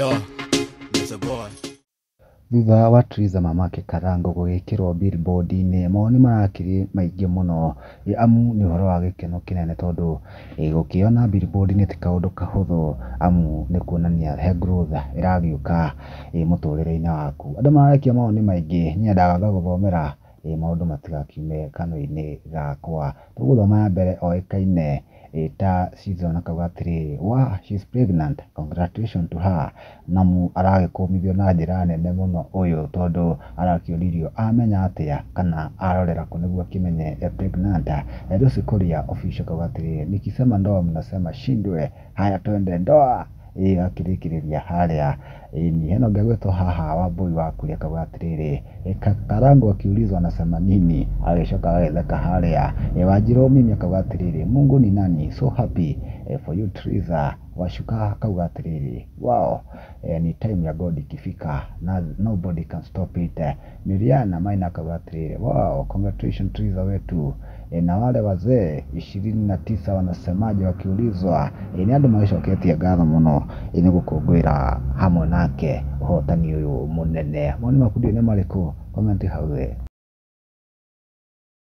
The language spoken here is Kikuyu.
Yo, it's a boy. Thutha wa Triza mamake Karango gũgĩkĩrwo billboard-inĩ, mawoni marakĩrĩ maingĩ mũno, amu nĩ ũhoro wa gĩkeno kĩnene tondũ gũkĩona billboard-inĩ ti kaũndũ kahũthũ, amu nĩ kuonania he growth ĩragĩũka mũtũrĩre-inĩ waku. Andũ mararekia mawoni maingĩ, nyendaga ngagũthomera maũndũ matigakiume kanua-inĩ gakwa. Tũgũthoma ya mbere oĩkaine ta Season akauga atĩrĩrĩ, "Wow, she's pregnant, congratulations to her." Namu aragĩkũmithio na njĩra nene mũno ũyũ tondũ arakĩũririo amenya atĩa kana arorera kũ nĩguo akĩmenye e pregnant. Lucy Kuria Official akauga atĩrĩrĩ, "Nikisema ndoa mnasema shindwe, haya twende ndoa." Ĩĩ akĩrĩkĩrĩria harĩa. Ĩni hena ũngĩ ũgwĩtwo haha Wambui wa Kuria akauga atĩrĩrĩ, Karango akiulizwa anasema nini, agĩcoka agagĩtheka harĩa. Wanjirũ Mimi akauga atĩrĩrĩ, "Mungu ni nani, so happy for you Triza." Wacuka akauga atĩrĩrĩ, "Wow, ni time ya God ikifika na nobody can stop it." Miriana Maina akauga atĩrĩrĩ, "Wow, congratulations Triza wetu." Na wale wazee 29 wanasemaje wakiulizwa? Nĩ andũ magĩcoketie ngatho mũno nĩ gũkũngũĩra hamwe nake ũhotani ũyũ mũnene. Mawoni maku ndiũĩ nĩ marĩkũ? Comment hau thĩ.